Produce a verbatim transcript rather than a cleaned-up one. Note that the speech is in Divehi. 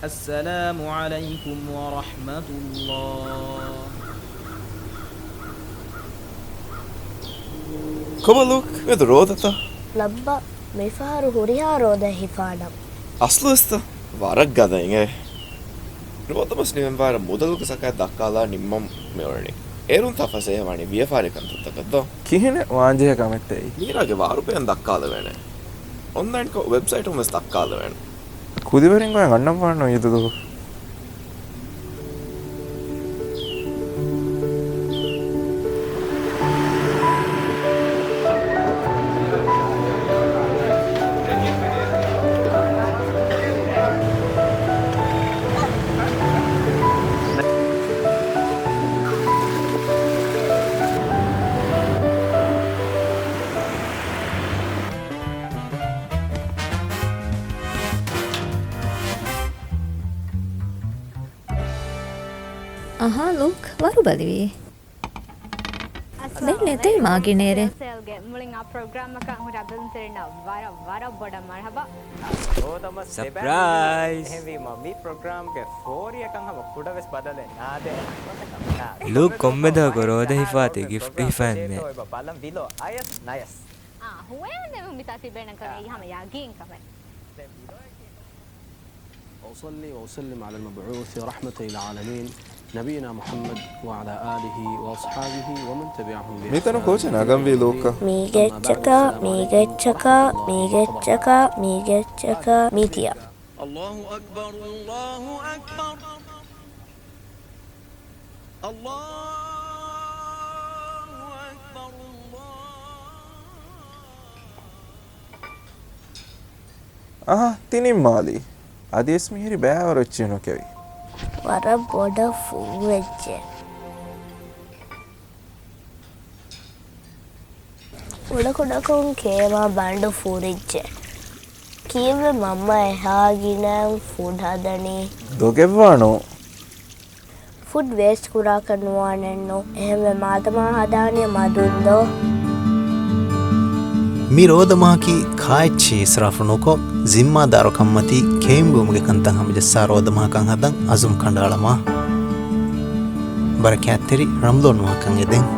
السلام عليكم ورحمة الله. ކޮބާ ލޫކް، މިއަދު ރޯދަތަ؟ ލައްބަ، މިފަހަރު ހުރިހާ ރޯދައެއް ހިފާނަން. އަސްލުވެސްތަ؟ ވަރަށް ގަދައިން އޭ. ރޯދަމަސް ނިމެންވާއިރަށް މުދަލުގެ ޒަކާތް ދައްކާލާ ނިންމަން މިއުޅެނީ. އޭރުންތާ ފަސޭހަވާނީ ވިޔަފާރި ކަންތައްތަކަށް ދޯ؟ ކިހިނެއް ވާންޖެހޭ ކަމެއްތަ އެއީ؟ މީރާގެ ވާރުބެއަށް ދައްކާލެވޭނެ. އޮންލައިންކޮށް ވެބްސައިޓުން ވެސް ދައްކާލެވޭނެ. ކުދިވެރިން ގޮތް އަންނަން ވާން އީދު ދުވަހު. އަހާ ލޫކް، ވަރުބަލިވީ. ދެން ނެތޭ މާގިނައިރެއް. ސޭލްގެ މުޅިން އާ ޕްރޮގްރާމަކަށް ހުރި އަބްދުލް ނަސީރުންނަށް ވަރަށް، ވަރަށް ބޮޑަށް މަރުހަބާ. ސަޕްރައިޒް! އެހެންވީމަ މި ޕްރޮގްރާމްގެ ފޯރިއަކަށް ހަމަ ކުޑަވެސް ބަދަލެއް ނާދޭ. ލޫކް ކޮންމެ ދުވަހަކު ރޯދަ ހިފާތީ ގިފްޓް ހިފައެއްމެ. ބަލަން ވިލޯ އަޔަސް ނަޔަސް. އާ، ހުވަޔަށް ނެމުން މިތާ ތިބޭނަން ކަމެއް ހަމަ ޔަގީން ކަމެއް. أصلي وأسلم على المبعوث رحمة للعالمين نبينا محمد وعلى آله وأصحابه ومن تبعهم بإحسان މިތަނު ކޯޗެއް ނަގަންވީ ލޫކް؟ މީގެއްޗަކާ، މީގެއްޗަކާ، މީގެއްޗަކާ، މީގެއްޗަކާ، މީތިޔާ. الله أكبر، الله أكبر، الله أكبر، الله. އަހަ، ތިނިން މާލީ. އަދިވެސް މިހިރީ ބައިވަރު އެއްޗެއް ނުކެވި. ވަރަށް ބޮޑަށް ފޫވެއްޖެ. ކުޑަކުޑަކޮށް ކޭމާ ބަނޑު ފޫރިއްޖެ. ކީއްވެ މަންމަ އެހާ ގިނައިން ފުޑް ހަދަނީ؟ ދޮގެއްވާނޯ. ފުޑް ވޭސްޓް ކުރާކަށް ނުވާނެއްނު. އެހެންވެ މާދަމާ ހަދާނީ މަދުން ދޯ؟ މި ރޯދަމަހަކީ ކާއެއްޗެއް އިސްރާފު ނުކޮށް، ޒިންމާދާރު ކަންމަތީ ކެއިން ބުއުމުގެ ކަންތައް ހަމަޖައްސާ ރޯދަމަހަކަށް ހަދަން އަޒުމް ކަނޑައަޅަމާ. ބަރަކާތްތެރި ރަމަޟާން މަހަކަށް އެދެން.